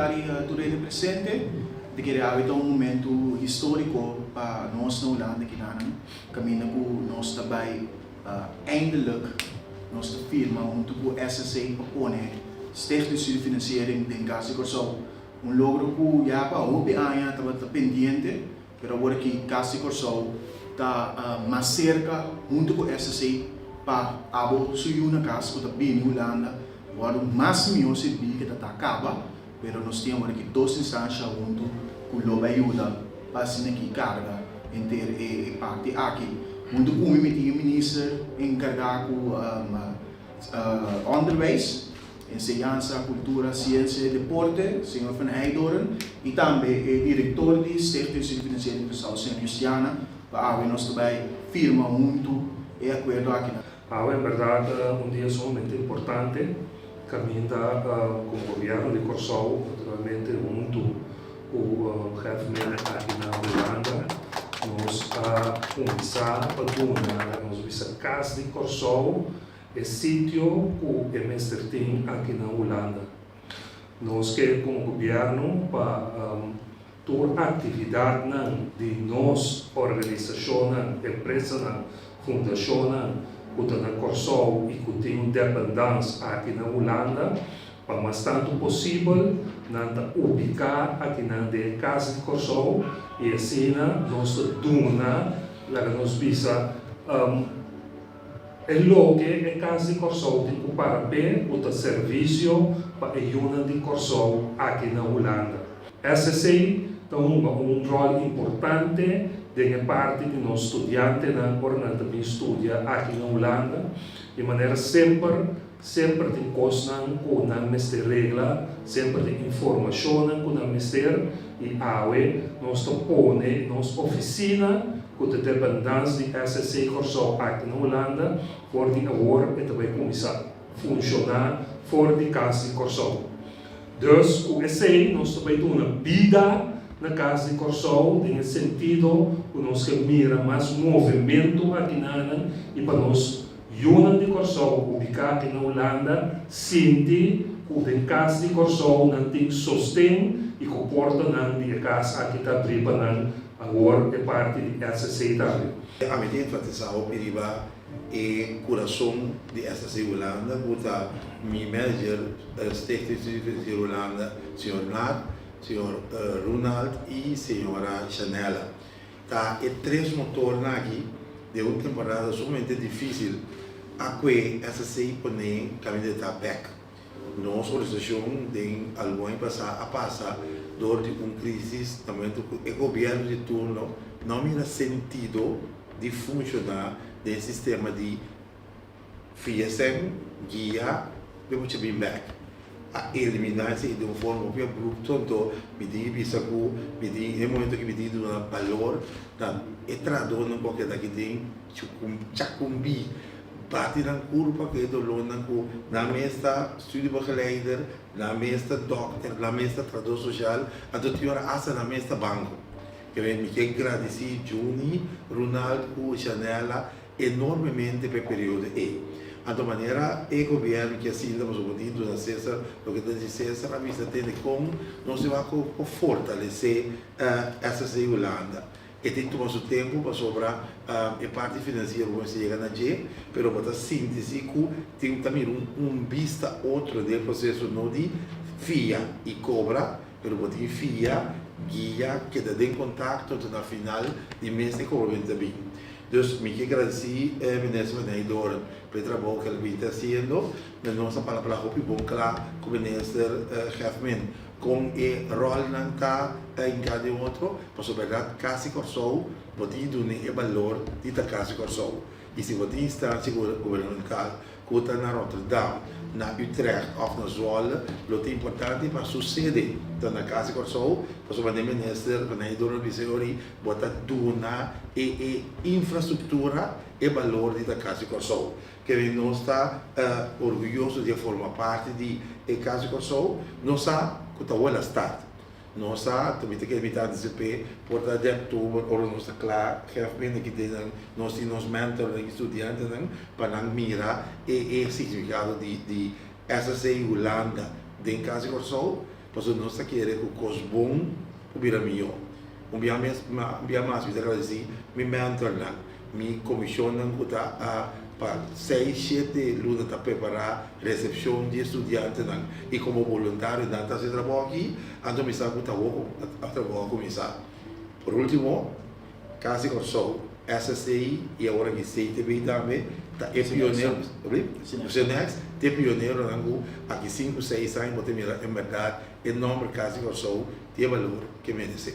tardi tur hende presente. Mi ta kere awe ta un momento historico pa nos na Hulanda kinanan caminda cu nos ta bay eindelijk nos ta firma hunto cu SSC pa pone Stichting Studiefinanciering den Cas di Corsou. Un logro cu ya pa hopi aña tabata pendiente, pero awor aki Cas di Corsou ta mas cerca hunto cu SSC pa abo su yu na cas cu ta bini Hulanda wordo mas miho sirbi ke ta ta caba, pero nos tin awor aki dos instancia hunto cu lo bay yuda pa asina aki carga henter e parti aki. Hunto cu mi mi tin e minister encarga cu onderwijs, enseñansa, cultura, ciencia y deporte, señor Van Heydoorn, y tambe e director di Stichting Studie Financiering Curaçao, señor Justiana, pa awe nos ta bay firma hunto e acuerdo aki. Awe en berdad un dia sumamente importante caminda como gobierno di Corsou naturalmente hunto cu Gevmene aki na Hulanda nos a cuminsa pa duna nos bisa Cas di Corsou e sitio cu e mester tin aki na Hulanda. Nos ke como gobierno pa tur actividadnan di nos organisacionnan, empresanan, fundacionnan cu ta na Corsou y cu tin un dependance aki na Hulanda, pa mas tanto posibel nan ta ubica akinan den e Cas di Corsou y asina nos ta duna, laga nos bisa, E loke e Kas di Kòrsou tin ku para p'e ku ta servisio pa e yunan di Kòrsou aki na Hulanda. SSC ta hunga un ròl importante den e parti di nos studiantenan ora nan ta bin studia aki na Hulanda. Di manera semper, semper tin kosnan ku nan mester regla, semper tin informashonnan ku nan mester i awe nos ta pone nos ofisina ku ta dependans di SSC Kòrsou aki na Hulanda, for di awor e ta bai kuminsá funshoná for di Kas di Kòrsou. Dus ku esei nos ta bai duna bida na Kas di Kòrsou den e sentido ku nos ke mira mas movementu akinanan i pa nos yunan di Kòrsou ubiká aki na Hulanda sinti ku den Kas di Kòrsou nan tin sosten i ku portanan di e kas aki ta abrí pa nan. Awor e parti di SSC tambe. Ami ta enfatisá hopi riba e kurason di SSC Hulanda ku ta mi manager Stichting Studie Financier Hulanda señor Nat, señor Ronald i señora Shanella. Ta e tres motornan aki den un temporada sumamente difísil a kue SSC pone kaminda e ta bèk. Nos organisashon den algun aña pasá a pasa dor di un krísis na momentu ku e gobièrnu di turno no mira sentido di funshoná den e sistema di fia sèn, guia, p'e mucha bin bèk. A eliminá esei den un forma hopi abrupto, anto mi tin ki bisa ku mi tin e momentu aki mi tin ki duna balor na e trahadónan ku a keda aki den Chacumbí. Bati nan kurpa ku e dolónan ku nan mes ta studiebegeleider, nan mes ta dòkter, nan mes ta trahadó sosial, anto tin ora asta nan mes ta banko. Ke mi ke gradisí Juni, Ronald ku Shanella enormemente pa e periodo ei. Anto manera e gobièrnu ke a sinta pasobra bo tin duna Cesar loke ta di Cesar a bisa tende kon nos tin wak ku fortalesé SSC Hulanda. E tin tuma su tempu pasobra e parti finansiero bo mester yega na dje, pero bo ta sinti si ku tin ta mira un bista otro den e proseso no di fia i kobra, pero bo tin fia, guia, keda den kontakto te na final di mes e kobramentu ta bin. Dus mi ke gradisí Minister Van Heydoorn pa e trabou ku el bin ta hasiendo, nos a palabra hopi bon kla ku Minister Geftman. Kon e ròlnan ta hinká den otro? Pasobra bèrdat Kas di Kòrsou bo tin dun'é e balor di ta Kas di Kòrsou. I si bo tin instansia gubernamental ku ta na Rotterdam, na Utrecht òf na Zwolle, lo ta importante pa su sede ta na Kas di Kòrsou, pasobra den minister Van Heydoorn a bisa e ora ei bo ta duna e e infrastruktura e balor di ta Kas di Kòrsou. Kende nos ta orguyoso di a forma parti di e Kas di Kòrsou, nos sa ku ta wela start. Nos sa, ta mi ta kere mi ta antisip'é, por ta di òktober ora nos ta kla, gef bende ki den nan, nos tin nos mentornan i studiantenan pa nan mira e e signifikado di di SSC Hulanda den Kas di Kòrsou. Pasobra nos ta kere ku kos bon por bira mihó. Un bia mes, un bia mas mi ta gradisí mi mentornan, mi komishonnan ku ta a pa seis, shete luna ta prepará resepshon di e studiantenan i komo boluntario nan ta hasi e trabou aki, anto mi sa ku ta wou ku e trabou a kuminsá. Por último, Kas di Kòrsou, SSCI i awor aki CTB tambe ta e pionero, Cenex, ta e pioneronan ku aki sinku, seis aña bo ta mira en bèrdat e nòmber Kas di Kòrsou tin e balor ke meresé.